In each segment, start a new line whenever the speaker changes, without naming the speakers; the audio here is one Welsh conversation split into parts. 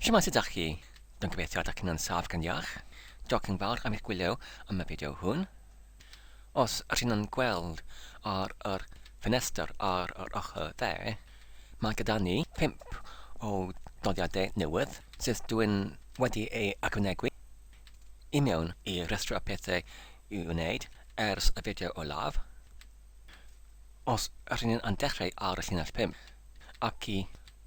Shwmae sut dach chi? Dwi'n gobeithio dach chi'n saff gan iach. Diolch yn fawr am eich gwylio am y fideo hwn. Os ydych chi'n gweld ar yr ffenestr ar yr ochr dde, mae gyda ni 5 o doddiadau newydd sydd dwi'n wedi ei ychwanegu i mewn i restr y pethau i'w wneud ers y fideo olaf. Os ydyn ni'n dechrau ar y llinell 5 ac i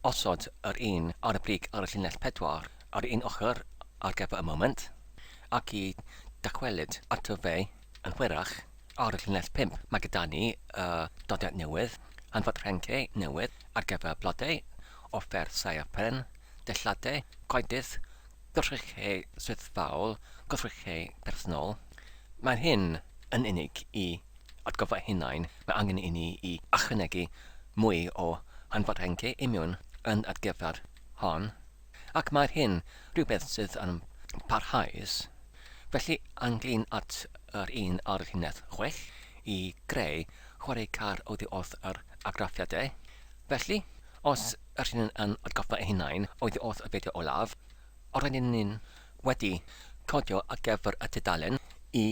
osod yr un ar y brig ar y llinell 4 ar un ochr ar gyfer y moment, ac i dychwelyd ato fe yn hwyrach ar y llinell 5, mae gyda ni y dodiad newydd, hanfod rhenke newydd ar gyfer blodau, offer saer pren, dilladau, coedydd, gwrthrychau swyddfaol, gwrthrychau personol. Mae hyn yn unig i atgoffa hunain, mae angen i ni i ychwanegu mwy o hanfod rhenke imiwn yn y gyfer hon, ac mae'r hyn rhywbeth sydd yn parhaus. Felly, ynglyn at yr un ar y llinell chwech, i greu chwarae car oddi wrth yr argraffiadau. Felly, os ydyn yn atgoffa eu hunain oddi wrth y fideo olaf, roedden ni'n wedi codio ar gyfer y tudalen i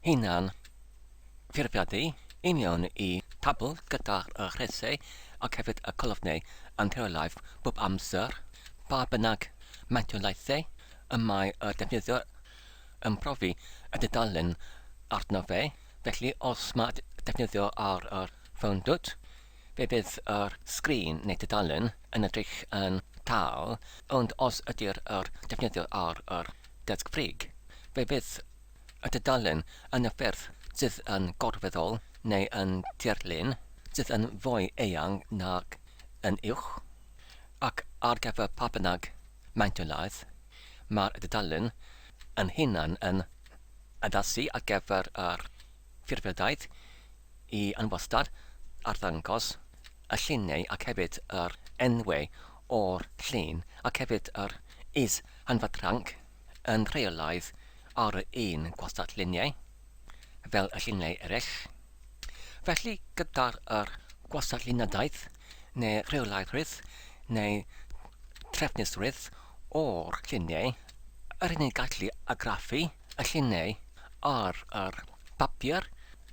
hunan ffurfiadu i mewn i tabl gyda'r rhesau ac hefyd y colofnau yn rheolaidd bob amser, pa bynnag mantolaethau y mae y defnyddiwr yn profi y dudalen arno fe. Felly, os mae defnyddio ar yr ffôn dwt, fe fydd yr sgrin neu dudalen yn edrych yn tal, ond os ydy'r yr defnyddiwr ar yr desg frig, fe fydd y dudalen yn y ffyrdd sydd yn gorfeddol neu yn tirlun sydd yn fwy eang nag yn uwch, ac ar gyfer pa bynnag maint o laeth, mae'r dudalen yn hunan yn addasu ar gyfer yr ffurfiadaeth i anwastad arddangos y lluniau ac hefyd yr enwau o'r llun ac hefyd yr is-hanfod-rhanc yn rheolaidd ar yr un gwastad lluniau fel y lluniau eraill. Felly gyda'r yr gwastad lluniadaeth neu rheolaiddrwydd neu trefnusrwydd o'r lluniau, yr hyn ni'n gallu argraffu y lluniau ar yr papur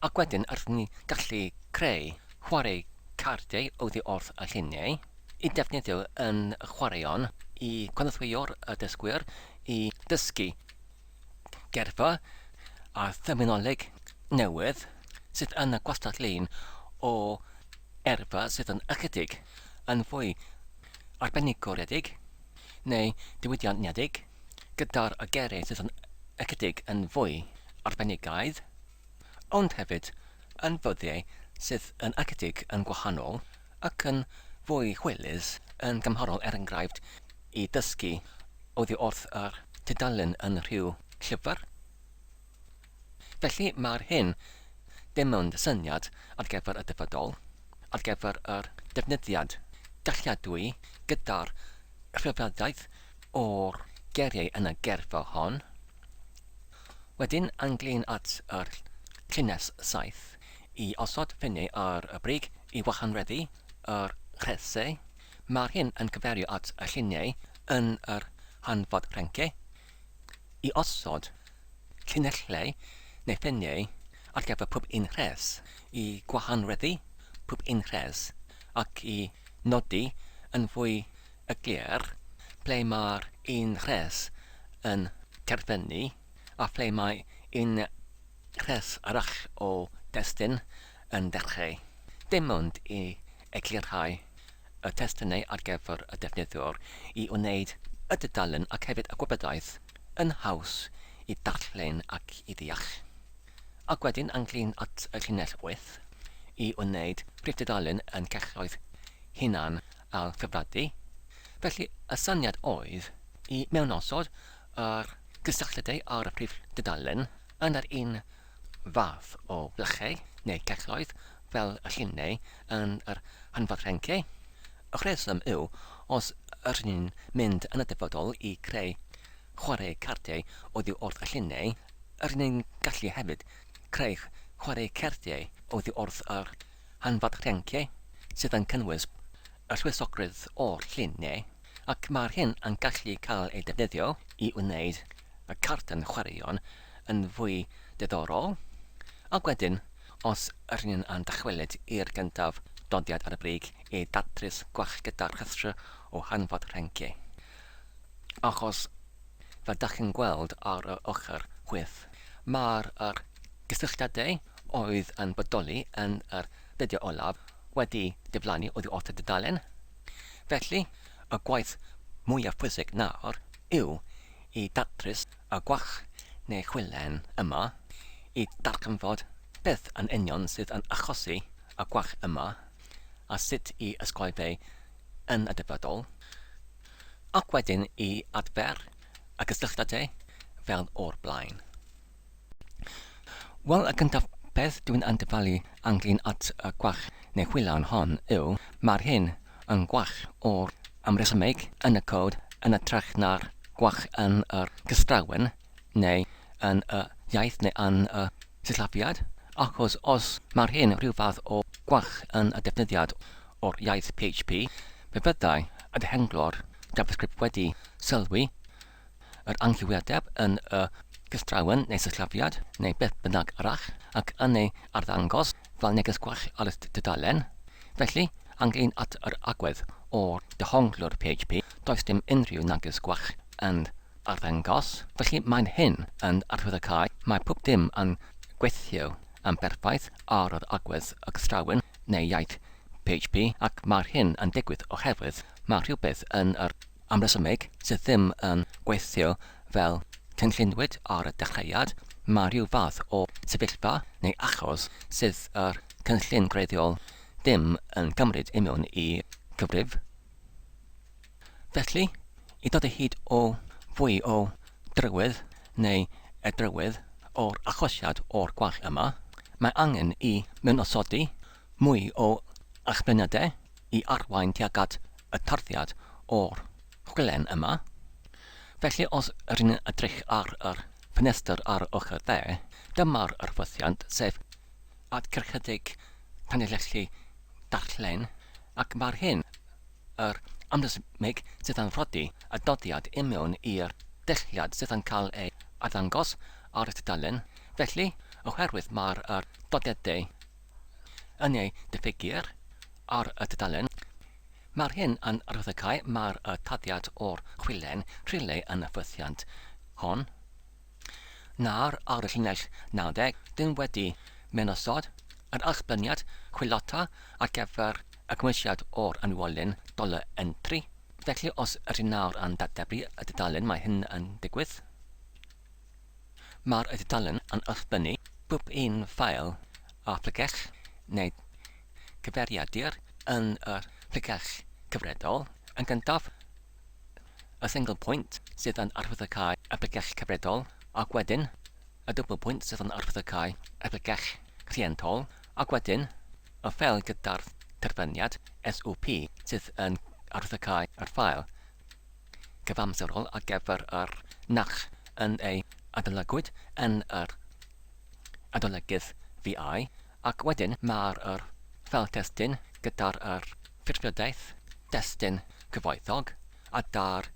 ac wedyn yr hyn ni'n gallu creu chwarae cardiau oddi wrth y lluniau i defnyddio yn chwaraeon i cynorthwyo'r dysgwyr i ddysgu geirfa a therminoleg newydd sydd yn y gwastad lun o eirfa sydd yn ychydig yn fwy arbenigwredig neu diwydianedig gyda'r geiriau sydd yn ychydig yn fwy arbenigaidd, ond hefyd yn ffurfiau sydd yn ychydig yn gwahanol ac yn fwy hwylus yn gymharol er enghraifft i ddysgu oddi wrth yr tudalen yn rhyw llyfr. Felly mae'r hyn dim ond syniad ar gyfer y dyfodol, ar gyfer yr defnyddiad galliadwy gyda'r rhyfeddaeth o'r geiriau yn y gerfa hon. Wedyn ynglyn at yr llinell 7 i osod ffiniau ar y brig i wahanreddu yr rhesau. Mae'r hyn yn cyfeirio at y lluniau yn yr hanfod rhenke i osod llinellau neu ffiniau ar gyfer pob un rhes, i gwahanreddu pob un rhes ac i nodi yn fwy eglur ble mae'r un rhes yn terfynu a phle mae un rhes arall o destun yn dechrau, dim ond i eglurhau y testunau ar gyfer y defnyddiwr i wneud y dudalen ac hefyd y gwybodaeth yn haws i ddarllen ac i ddeall. Ac wedyn ynglyn at y llinell wyth, i wneud prif dudalen yn celloedd hunan a ffefrydu. Felly y syniad oedd i mewnosod yr cysylltiadau ar y prif dudalen yn yr un fath o flychau neu celloedd fel y lluniau yn yr hanfod rhenke. Y rheswm yw, os ydyn ni'n mynd yn y dyfodol i creu chwarae cardiau oddi wrth y lluniau, ydyn ni'n gallu hefyd creu chwarae cardiau oddi wrth yr hanfod rhenke sydd yn cynnwys y llwysogrwydd o'r lluniau. Ac mae'r hyn yn gallu cael ei defnyddio i wneud y carden chwaraeon yn fwy diddorol. Ac wedyn, os yr un yn dychwelyd i'r gyntaf doddiad ar y brig i datrys gwall gyda'r rhestr o hanfod rhenci. Achos, fel dach chi'n gweld ar yr ochr chwith, mae'r yr gysylltiadau oedd yn bodoli yn yr fideo olaf wedi diflannu oddi wrth y dudalen. Felly, y gwaith mwyaf pwysig nawr yw i datrys y gwall neu chwilen yma, i darganfod beth yn union sydd yn achosi y gwall yma a sut i ysgoi fe yn y dyfodol, ac wedyn i adfer y cysylltiadau fel o'r blaen. Wel, y cyntaf peth dwi'n yn dyfalu ynglyn at y gwall neu chwilawn hon yw, mae'r hyn yn gwall o'r amresymeg yn y cod yn ytrach na'r gwall yn yr cystrawen neu yn y iaith neu yn y sillafiad, achos os mae'r hyn rhyw fath o gwall yn y defnyddiad o'r iaith PHP, fe fyddai y dehonglwr JavaScript wedi sylwi yr anghywirdeb yn y cystrawen neu sillafiad neu beth bynnag arall ac yn ei arddangos fel neges gwall ar y tudalen. Felly, ynglŷn at yr agwedd o'r dehonglwr PHP, does dim unrhyw neges gwall yn arddangos. Felly mae'n hyn yn arwyddocáu mae pob dim yn gweithio yn berffaith ar yr agwedd y cystrawen neu iaith PHP ac mae'r hyn yn digwydd oherwydd mae rhywbeth yn yr Am resymeg sydd ddim yn gweithio fel cynlluniwyd ar y dechreuad, mae rhyw fath o sefyllfa neu achos sydd yr cynllun gwreiddiol ddim yn cymryd i mewn i cyfrif. Felly, i ddod o hyd o fwy o drywydd neu edrywydd o'r achosiad o'r gwall yma, mae angen i mewnosodi mwy o allbynnadau i arwain tuag at y tarddiad o'r chwilen yma. Felly os rŷn ni'n edrych ar yr ffenestr ar yr ochr dde, dyma'r arffwythiant, sef atgyrchedig tanlinellu darllen, ac mae'r hyn yr amlysmig sydd yn rhoddi y doddiad i mewn i'r dulliad sydd yn cael ei arddangos ar y tudalen. Felly, oherwydd mae'r yr doddiadau yn ei diffygir ar y dudalen. Mae'r hyn yn arwyddocau mae'r y taddiad o'r chwilen rhywle yn y ffwythiant hon. Nawr ar y llinell 90, dyn wedi menosod yr allbyniad chwilota ar gyfer y cymwysiad o'r enwolyn dollar entry. Felly os ydyn nawr yn dateblu y dudalen mae hyn yn digwydd. Mae'r dudalen yn allbynnu pob un ffael a phregell neu cyfeiriadur yn y pregell cyfredol. Yn gyntaf, y single point sydd yn arwyddocáu y pregell cyfredol, ac wedyn y double point sydd yn arwyddocáu y pregell rhientol, ac wedyn y ffeil gyda'r terfyniad SUP sydd yn arwyddocáu yr ffael. cyfamserol ar gyfer yr nach yn ei adolygwyd yn yr adolygydd VI, ac wedyn mae'r yr ffeil testun gyda'r yr ffurfiodaeth destun cyfoethog a da'r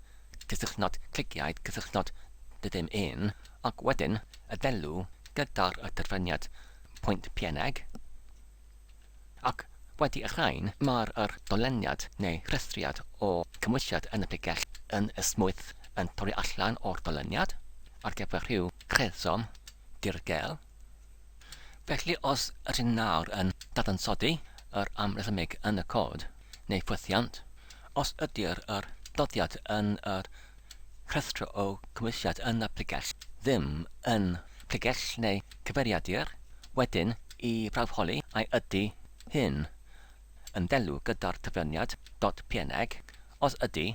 cysylltnod cliciau cysylltnod dim un, ac wedyn y ddelw gyda'r y terfyniad pwynt pneg. Ac wedi y rhain, mae'r yr doleniad neu rhestriad o cymwysiad yn y pregell yn esmwyth yn torri allan o'r doleniad ar gyfer rhyw rheswm dirgel. Felly os ydyn nawr yn dadansoddi yr amresymeg yn y cod, neu ffwythiant, os ydy'r yr doddiad yn yr rhestr o cymwysiad yn y pregell ddim yn pregell neu cyfeiriadur, wedyn i brawfholi ai ydy hyn yn delw gyda'r cyfraniad dot png, os ydy,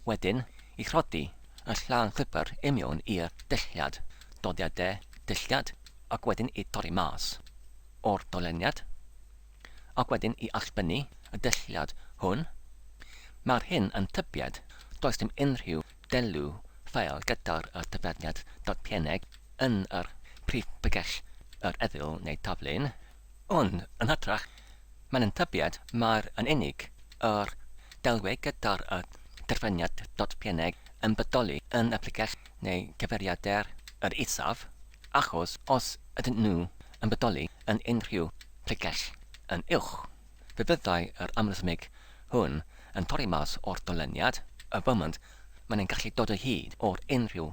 wedyn i rhoddi y llawn llwybr union i'r dulliad, doddiad de dulliad, ac wedyn i torri mas o'r doleniad. ac wedyn i allbynnu y dulliad hwn. Mae'r hyn yn tybied, does dim unrhyw delw ffeil gyda'r y dyfarniad .png yn yr prif bregell yr eddyl neu taflun, ond yn hytrach mae'n yn tybied mae'r yn unig yr delwedd gyda'r y terfyniad .png yn bodoli yn y pregell neu gyfeiriadur yr isaf, achos os ydyn nhw yn bodoli yn unrhyw pregell yn uwch, fe fyddai yr amresymeg hwn yn torri mas o'r doleniad y foment mae'n yn gallu dod o hyd o'r unrhyw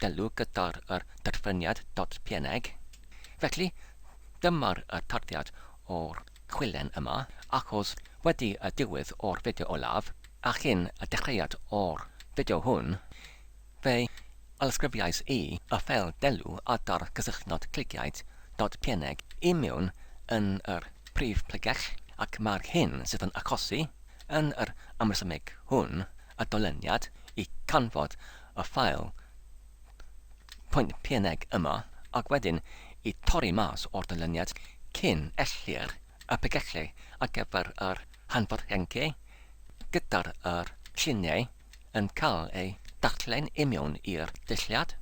delw gyda'r yr terfyniad .png. Felly, dyma'r y tarddiad o'r chwilen yma, achos wedi y diwedd o'r fideo olaf, a chyn y dechreuad o'r fideo hwn, fe ailysgrifiais i y ffeil delw adar cysylltnod cliciaid dot png i mewn yn yr prif pregell, ac mae'r hyn sydd yn achosi yn yr amresymeg hwn y doleniad i canfod y ffael pwynt png yma ac wedyn i torri mas o'r dyluniad cyn ellir y pregethu ar gyfer yr hanfod rhengu gyda'r yr lluniau yn cael eu darllen i mewn i'r dillad.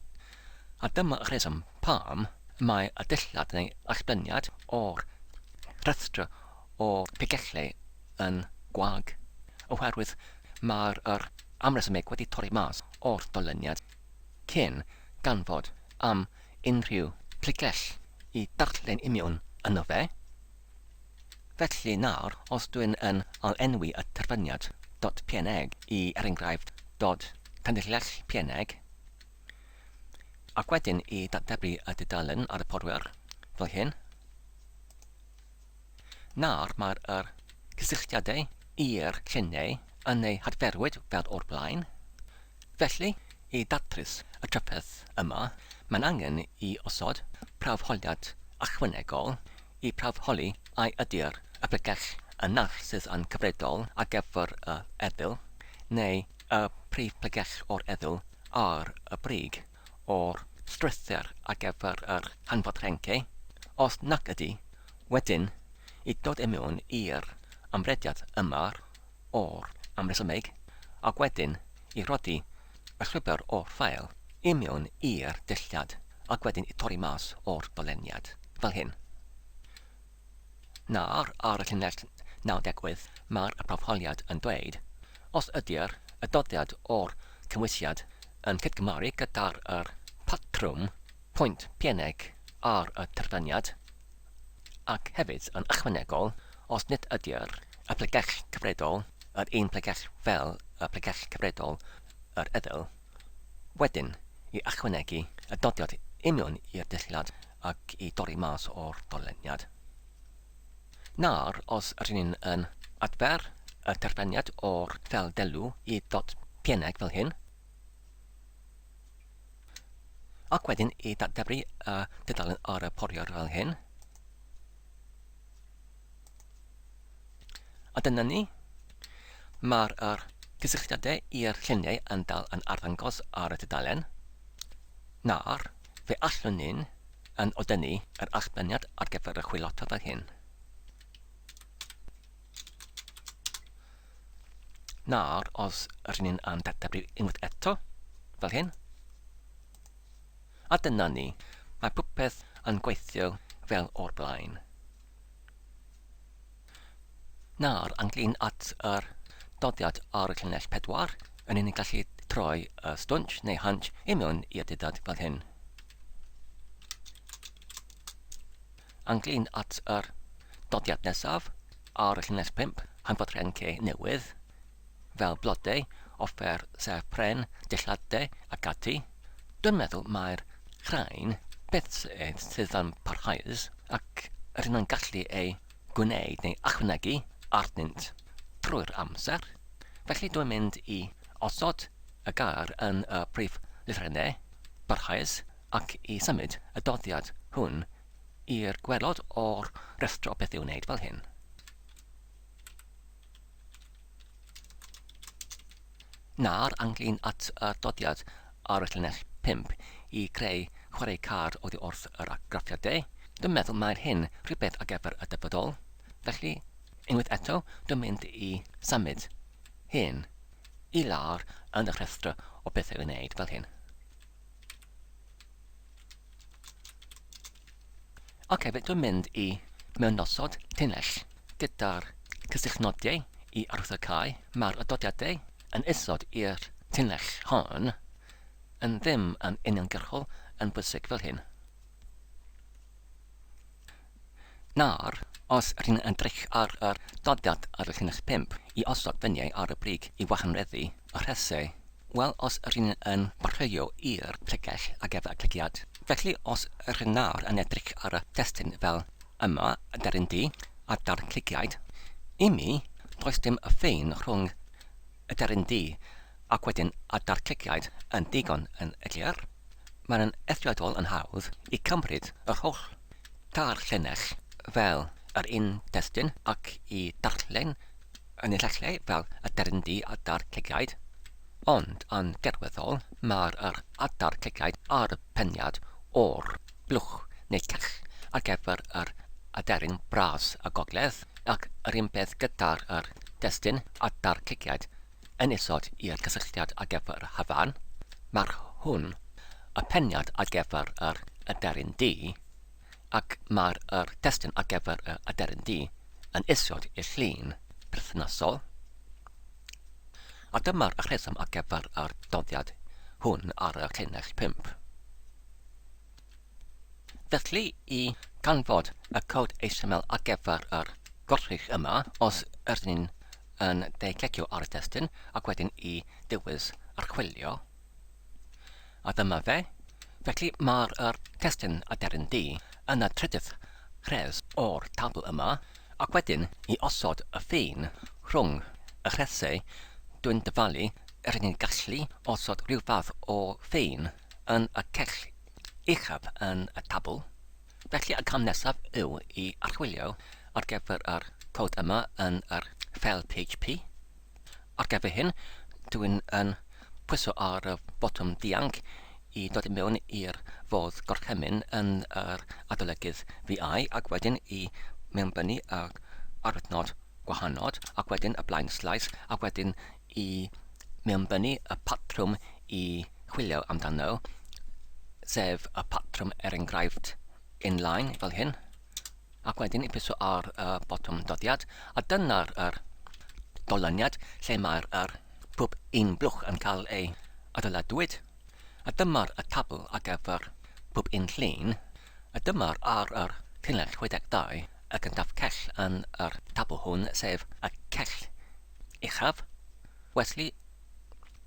A dyma y rheswm pam mae y dillad neu allbyniad o'r rhestr o pregethu yn gwag, oherwydd mae'r yr amresymeg wedi torri mas o'r dyluniad cyn ganfod am unrhyw pregell i darllen imiwn yno fe. Felly nawr, os dwi'n yn ail-enwi y terfyniad dot png i, er enghraifft, dot tanlinell png, ac wedyn i datblygu y dudalen ar y porwyr, fel hyn, Nawr mae'r yr cysylltiadau i'r lluniau yn eu hadferwyd fel o'r blaen. Felly, i ddatrys y trafferth yma, mae'n angen i osod prawfholiad ychwanegol i prawfholi ai ydy'r y pregell y naill sydd yn cyfredol ar gyfer y erthygl neu y prif pregell o'r erthygl ar y brig o'r strwythur ar gyfer yr hanfod rhencu. Os nac ydy, Wedyn, i dod i mewn i'r amrediad yma o'r amresymeg, ac wedyn i rodi y llwybr o'r ffael i mewn i'r dillad, ac wedyn i torri mas o'r doleniad, fel hyn. Nawr, ar y llinell 98, mae'r prawfholiad yn dweud, os ydy'r y doddiad o'r cymwysiad yn cydgymaru gyda'r yr patrwm pwynt pieneg ar y terfyniad, ac hefyd yn ychwanegol, os nid ydy'r y pregell cyfredol yr un pregell fel y pregell cyfredol yr eddyl, wedyn i ychwanegu y dodiad union i'r dillad ac i dorri mas o'r doleniad. Nawr, os ydyn ni'n yn adfer y terfyniad o'r ffel delw i ddot pieneg fel hyn, Ac wedyn i datblygu y dudalen ar y poriwr fel hyn. A dyna ni. Mae'r yr cysylltiadau i'r lluniau yn dal yn arddangos ar y dudalen. Nawr, fe allwn ni'n yn odynnu yr allbyniad ar gyfer y chwilota fel hyn. Nawr, os rydyn ni'n am datblygu unwaith eto, fel hyn. A dyna ni, mae popeth yn gweithio fel o'r blaen. Nawr, ynglyn at yr doddiad ar y llinell 4, yn ni'n gallu troi y stwnsh neu hunch i mewn i'r dyddiad fel hyn. Ynglyn at yr doddiad nesaf, ar y llinell 5, hanfod rhenc newydd, fel blodau, offer sef pren, dilladau ac ati. Dwi'n meddwl mai'r rhain beth sydd yn parhaus ac rydyn nhw'n gallu eu gwneud neu ychwanegu arnynt trwy'r amser. Felly dwi'n mynd i osod y gair yn y prif lythrennau parhaus ac i symud y doddiad hwn i'r gwaelod o'r rhestr o beth i'w wneud fel hyn. Nawr ynglyn at y doddiad ar y llinell 5 i greu chwarae car oddi wrth yr argraffiadau, dwi'n meddwl mai'r hyn rhywbeth ar gyfer y dyfodol. Felly, unwaith eto, dwi'n mynd i symud hyn i lawr yn y rhestr o bethau i'w wneud fel hyn. Ac hefyd dwi'n mynd i mewnosod llinell gyda'r cysylltnodiau i arwyddocae. Mae'r adroddiadau yn isod i'r tunell hon yn ddim yn uniongyrchol yn bwysig fel hyn. Nawr, os rŷn ni'n edrych ar yr doddiad ar y llinell 5 i osod fyniau ar y brig i wahanreddu y rhesau, wel, os rŷn ni yn parhau i'r pregell ar gyfer y cliciad. Felly, os rŷn nawr yn edrych ar y testun fel yma, y deryn du, adar cliciaid, i mi, does dim y ffin rhwng y deryn du ac wedyn adar cliciaid yn ddigon yn eglur. Mae'n eithriadol yn hawdd i cymryd yr holl tair llinell fel yr un testun ac i darllen y nillellau fel y deryn du adar cliciaid, ond yn derwyddol mae'r yr adar cliciaid ar y peniad o'r blwch neu cell ar gyfer yr aderyn bras y gogledd, ac yr un peth gyda'r yr destun adar cliciaid Yn isod i'r cysylltiad ar gyfer yr hafan, mae'r hwn y peniad ar gyfer yr aderyn du, ac mae'r yr testun ar gyfer y aderyn du yn isod i'r llun perthnasol. A dyma'r rheswm ar gyfer yr doddiad hwn ar y llinell 5. Felly, i ganfod y cod HTML ar gyfer yr gwrthrych yma, os ydyn ni'n yn de-clicio ar y testun ac wedyn i dewis archwilio, a dyma fe. Felly mae'r yr testun aderyn du yn y trydydd rhes o'r tabl yma, ac wedyn i osod y ffin rhwng y rhesau, dwi'n dyfalu rydyn ni'n gallu osod rhyw fath o ffin yn y cell uchaf yn y tabl. Felly y cam nesaf yw i archwilio ar gyfer yr cod yma yn yr ffeil PHP. Ar gyfer hyn, dwi'n yn pwyso ar y botwm dianc i dod i mewn i'r fodd gorchymyn yn yr adolygydd VI ac wedyn i mewnbynnu y arwyddnod gwahanod ac wedyn y blaen slaes ac wedyn i mewnbynnu y patrwm i chwilio amdano, sef y patrwm er enghraifft inline fel hyn, ac wedyn i pwyso ar y botwm doddiad, a dyna'r yr dolyniad lle mae'r yr pob un blwch yn cael ei adeiladwyd, a dyma'r y tabl ar gyfer pob un llun, a dyma'r ar yr llinell 62, y cyntaf cell yn yr tabl hwn, sef y cell uchaf. Wesley,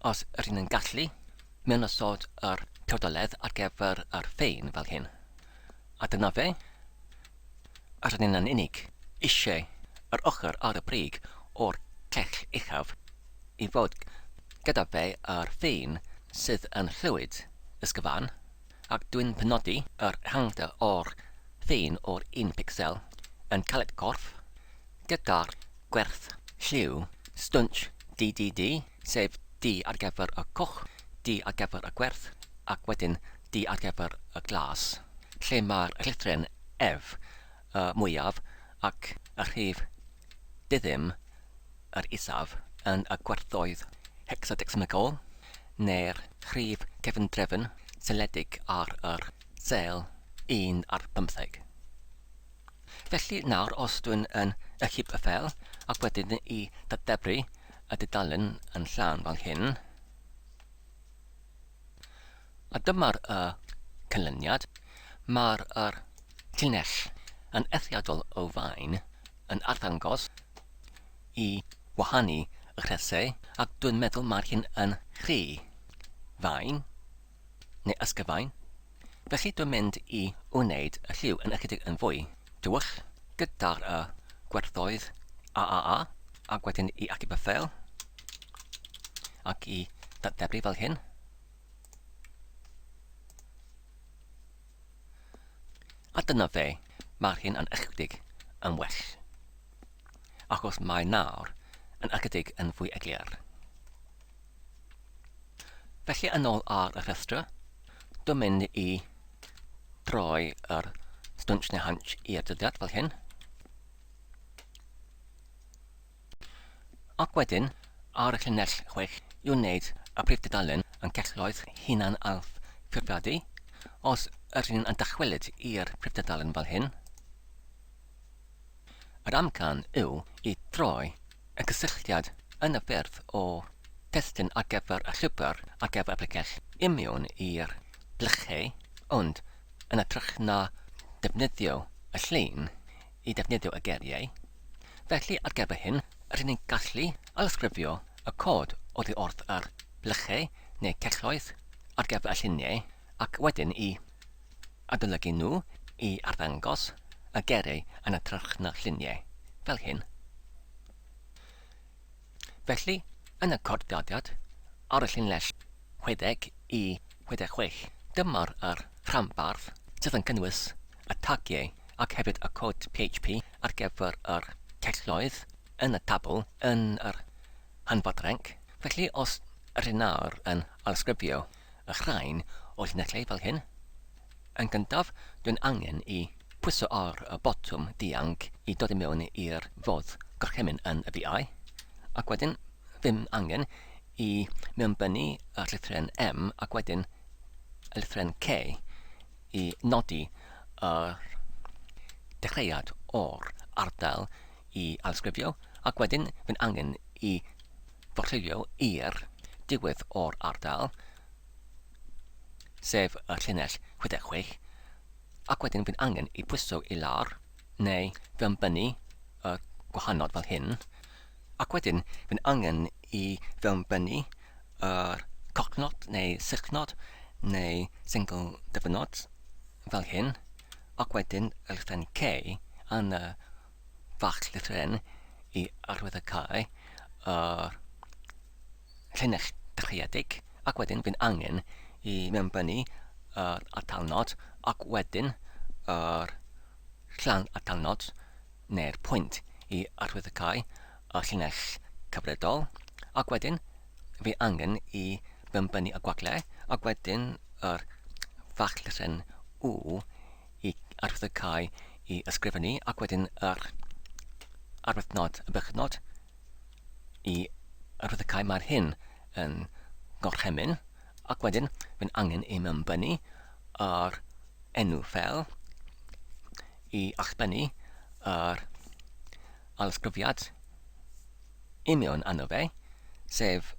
os rŷn yn gallu, mewnosod yr priodoledd ar gyfer yr ffein fel hyn. A dyna fe. A rydyn yn unig eisiau yr ochr ar y brig o'r cell uchaf i fod gyda fe yr ffein sydd yn llwyd ysgyfan, ac dwi'n penodi yr ehangder o'r ffein o'r un picsel yn caled corff gyda'r Gwerth lliw stwnsh DDD, sef D ar gyfer y coch, D ar gyfer y gwerth, ac wedyn D ar gyfer y glas, lle mae'r llythrennau F y mwyaf ac y rhif diddim yr isaf yn y gwerthoedd hecsadecimegol, neu'r rhif cefndrefn seiliedig ar yr sêl un ar bymtheg. Felly nawr os dwi'n yn ychyb y ffeil ac wedyn i ddadebru y dudalen yn llawn fel hyn, a dyma'r y canlyniad, mae'r yr llinell yn eithriadol o fain yn arddangos i wahanu y rhesau ac dwi'n meddwl mae'r hyn yn rhy fain. neu ysgyfain, felly dwi'n mynd i wneud y lliw yn ychydig yn fwy tywyll gyda'r y gwerthoedd AAA ac wedyn i achub y ffeil ac i ddadebru fel hyn. A dyna fe, mae'r hyn yn ychydig yn well, achos mae nawr yn ychydig yn fwy eglur. Felly yn ôl ar y rhestr, dwi'n mynd i droi yr stwnsh neu hunch i'r dyddiad fel hyn. Ac wedyn, ar y llinell 6 i wneud y prif dudalen yn celloedd hunan ailffurfiadu, os ydyn ni'n dychwelyd i'r prif dudalen fel hyn, yr amcan yw i droi y cysylltiad yn y ffyrdd o testun ar gyfer y llwybr ar gyfer y pregell i mewn i'r blychau, ond yn hytrach na defnyddio y llun i defnyddio y geiriau. Felly ar gyfer hyn, rydyn ni'n gallu ailysgrifio y cod oddi wrth yr blychau neu celloedd ar gyfer y lluniau ac wedyn i adolygu nhw i arddangos y geiriau yn hytrach na lluniau, fel hyn. Felly, yn y corddiadad, ar y llinell 60 i 66, dyma'r yr rhanbarth sydd yn cynnwys y tagiau ac hefyd y cod PHP ar gyfer yr celloedd yn y tabl yn yr hanfod renc. Felly, os ydyn nawr yn ailysgrifio y rhain o llinellau fel hyn, yn gyntaf dwi'n angen i pwyso ar y botwm dianc i dod i mewn i'r fodd gorchymyn yn y VI, ac wedyn ddim angen i mewnbynnu y llythyren M ac wedyn y llythyren K i nodi yr dechreuad o'r ardal i ailsgrifio, ac wedyn fy'n angen i forllwyo i'r diwedd o'r ardal, sef y llinell 66, ac wedyn fy'n angen i pwyso i lawr neu fewnbynnu y gwahanol fel hyn, ac wedyn fy'n angen i fewnbynnu yr cocnod neu silcnod neu single dyfynod fel hyn, ac wedyn y llythyren K yn y fach lythyren i arwyddocáu yr llinell dechreuedig, ac wedyn fy'n angen i mewnbynnu yr atalnod ac wedyn yr llan atalnod neu'r pwynt i arwyddocáu y llinell cyfredol, ac wedyn fi angen i fewnbynnu y gwagle, ac wedyn yr fach llythyren U i arwyddocáu i ysgrifennu, ac wedyn yr arwyddnod y bychnod i arwyddocáu mae'r hyn yn gorchymyn, ac wedyn fy'n angen i mewnbynnu yr enw ffeil i allbynnu yr alysgrifiad union arno fe, sef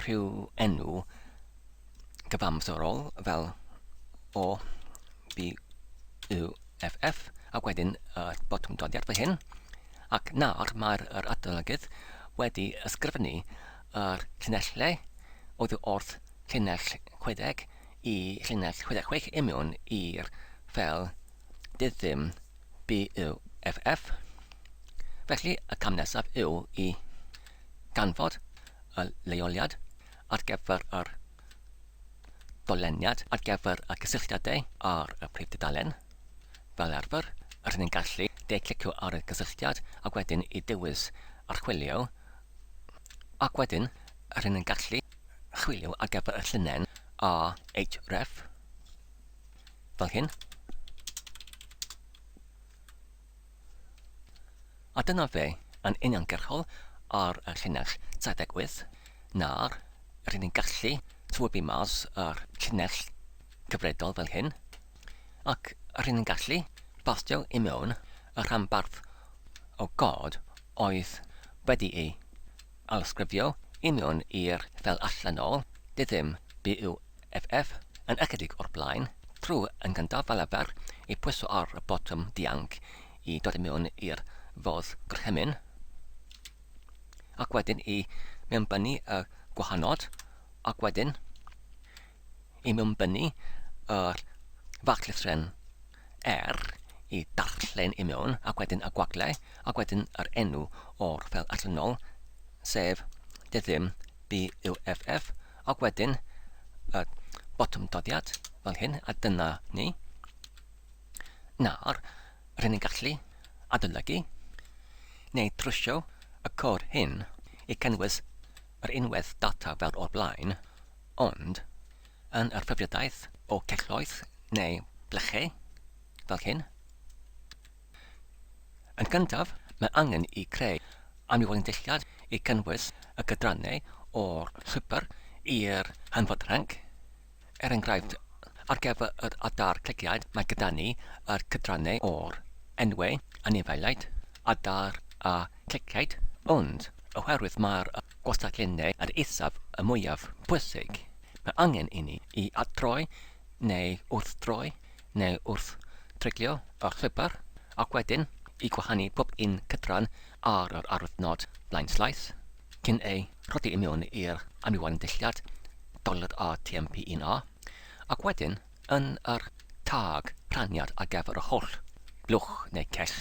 rhyw enw cyfamserol fel O, B, U, F, F, ac wedyn y botwm dodiad fel hyn. Ac nawr mae'r yr adolygydd wedi ysgrifennu yr llinellau oddi wrth llinell 60 i llinell 66 i mewn i'r ffeil diddim BUFF. Felly, y cam nesaf yw i ganfod y leoliad ar gyfer yr doleniad ar gyfer y cysylltiadau ar y prif dudalen. Fel arfer, rydyn ni'n gallu de-clicio ar y cysylltiad ac wedyn i dewis archwilio ac wedyn rydyn ni'n gallu chwilio ar gyfer y llinell a href fel hyn. A dyna fe yn uniongyrchol ar y llinell 78. Nawr, rydyn ni'n gallu twybu mas yr llinell cyfredol fel hyn, ac rydyn ni'n gallu bastio i mewn y rhanbarth o god oedd wedi'i ailysgrifio i mewn i'r ffeil allanol diddim BUFF yn ychydig o'r blaen, trwy yn gyntaf fel arfer i pwyso ar y botwm dianc i dod i mewn i'r fodd gorchymyn, ac wedyn i mewnbynnu y gwahanod, ac wedyn i mewnbynnu yr fach llythyren R i darllen i mewn, ac wedyn y gwagle, ac wedyn yr enw o'r ffeil allanol, sef diddim BUFF, ac wedyn y botwm doddiad, fel hyn, a dyna ni. Nawr, rydyn ni'n gallu adolygu neu trwsio y cod hyn i cynnwys yr unwedd data fel o'r blaen, ond yn yr ffurfiadaeth o celloedd neu blychau, fel hyn. Yn gyntaf, mae angen i creu amrywiolyn dillad i cynnwys y cydrannau o'r llwybr i'r hanfod rhanc. Er enghraifft, ar gyfer yr adar clegiaid mae gyda ni yr cydrannau o'r enwau anifeiliaid, adar a clegiaid, ond oherwydd mae'r gwastadlennau yr isaf y mwyaf pwysig. Mae angen i ni i atdroi neu wrthdroi neu wrth-dreiglio y llwybr ac wedyn i gwahanu pob un cydran ar yr arwyddnod blaenslaes cyn ei rhoddi i mewn i'r amrywiad dulliad dolur a TMP1A ac wedyn yn yr tag rhaniad ar gyfer y holl blwch neu cell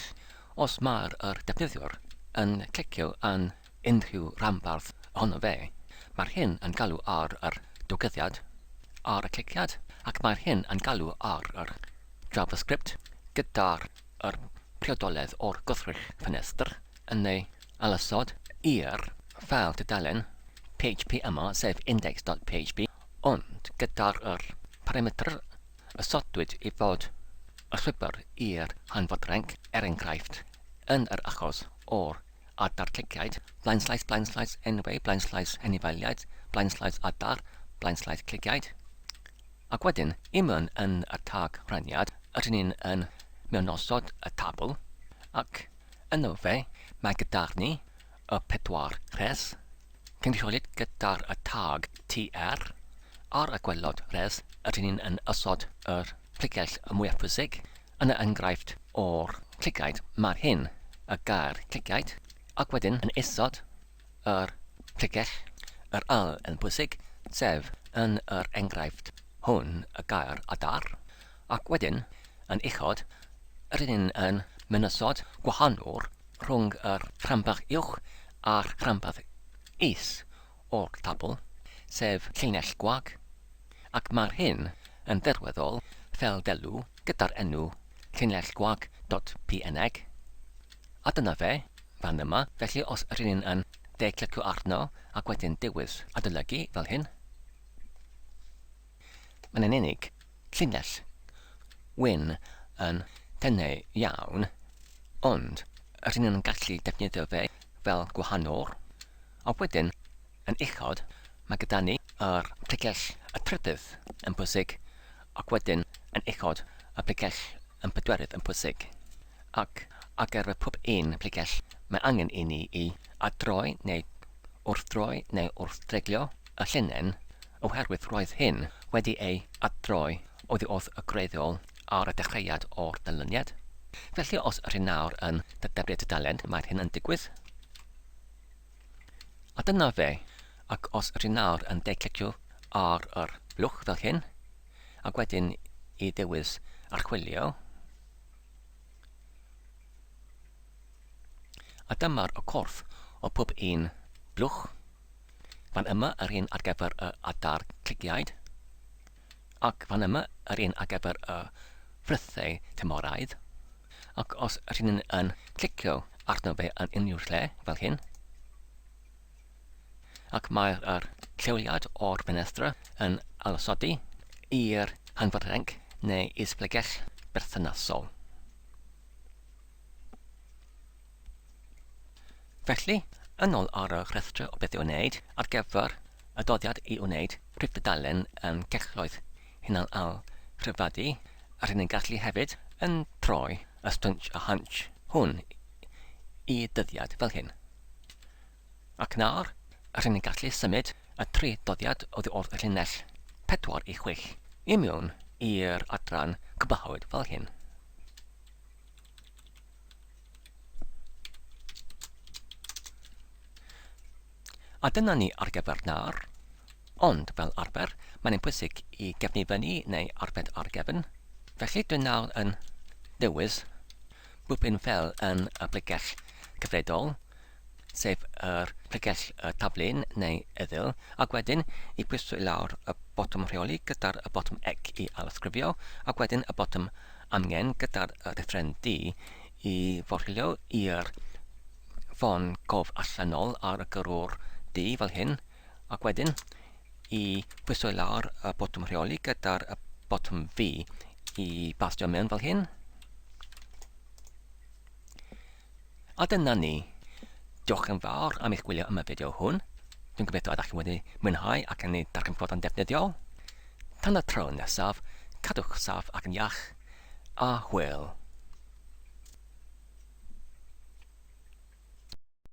os mae'r yr defnyddiwr yn clicio yn unrhyw ranbarth ohono fe. Mae'r hyn yn galw ar yr dogyddiad ar y cliciad ac mae'r hyn yn galw ar yr JavaScript gyda'r yr priodoledd o'r gwrthrych ffenestr yn ei alysod i'r ffeil tudalen PHP yma, sef index.php, ond gyda'r yr parametr ysodwyd i fod y llwybr i'r hanfod renc, er enghraifft, yn yr achos o'r adar cliciaid, blaenslaes, blaenslaes, enwau, blaenslaes, anifeiliaid, blaenslaes, adar, blaenslaes, cliciaid. Ac wedyn, i mewn yn y tag rhaniad, ydyn ni'n yn mewnosod y tabl, ac yno fe mae gyda'r ni y pedwar rhes, cynrychiolid gyda'r y tag TR, ar y gwaelod rhes, ydyn ni'n yn ysod yr pregell y mwyaf pwysig, Yn y enghraifft o'r llygaid, mae'r hyn, y gair llygaid, ac wedyn yn isod yr pregell, yr al yn bwysig, sef yn yr enghraifft hwn y gair adar, ac wedyn yn uchod, rydyn ni'n yn mynysod gwahanwr rhwng yr rhanbarth uwch a'r rhanbarth is o'r tabl, sef llinell gwag, ac mae'r hyn yn ddelweddol fel delw gyda'r enw llinellgwag.png. A dyna fe, fan yma, felly os rŷn ni'n yn de-clicio arno ac wedyn dewis adolygu fel hyn, mae'n yn unig llinell wyn yn tenau iawn, ond rŷn ni'n gallu defnyddio fe fel gwahanol, a wedyn Yn uchod, mae gyda ni yr pregell y trydydd yn bwysig, ac wedyn yn uchod y pregell yn pedwerydd yn bwysig. Ac ar gyfer pob un pregell mae angen i ni i adroi neu wrthdroi neu wrthdreiglio y llinell oherwydd roedd hyn wedi ei adroi oddi wrth y gwreiddiol ar y dechreuad o'r dyluniad. Felly os ydyn nawr yn dadebru tudalen mae'r hyn yn digwydd. A dyna fe, ac os ydyn nawr yn de-clicio ar yr blwch fel hyn, ac wedyn i ddewis archwilio, a dyma'r y corff o pob un blwch. Fan yma yr un ar gyfer y adar cliciaid, ac fan yma yr un ar gyfer y ffrwythau tymhoraidd. Ac os rydyn ni'n yn clicio arno fe yn unrhyw lle, fel hyn, ac mae'r yr lleoliad o'r ffenestr yn alosodi i'r hanfod renc neu isblegell berthnasol. Felly, yn ôl ar y rhestr o beth i'w wneud ar gyfer y doddiad i wneud prif dudalen yn celloedd hunan-ailrhyfeddu, rydyn ni'n gallu hefyd yn troi y stwnsh a hunch hwn i dyddiad fel hyn. Ac nawr, rydyn ni'n gallu symud y tri doddiad oddi wrth y llinell 4 i 6 i mewn i'r adran cwblhawyd fel hyn. A dyna ni ar gyfer nawr. Ond, fel arfer, mae'n bwysig i gefnu fyny neu arbed ar gefn. Felly dwi nawr yn dewis bwpyn fel yn y bregell cyfredol, sef yr pregell y taflun neu eddyl, ac wedyn i pwyso i lawr y botwm rheoli gyda'r y botwm ec i ailysgrifio, ac wedyn y botwm amgen gyda'r llythrennau D i forhilio i'r ffon cof allanol ar y gyrrwr D fel hyn, ac wedyn i pwyso i lawr y botwm rheoli gyda'r botwm V i bastio mewn fel hyn. A dyna ni. Diolch yn fawr am eich gwylio am y fideo hwn. Dwi'n gobeithio ydych chi wedi mwynhau ac yn ei darganfod yn defnyddiol. Tan y tro nesaf, cadwch saff ac yn iach, a hwyl.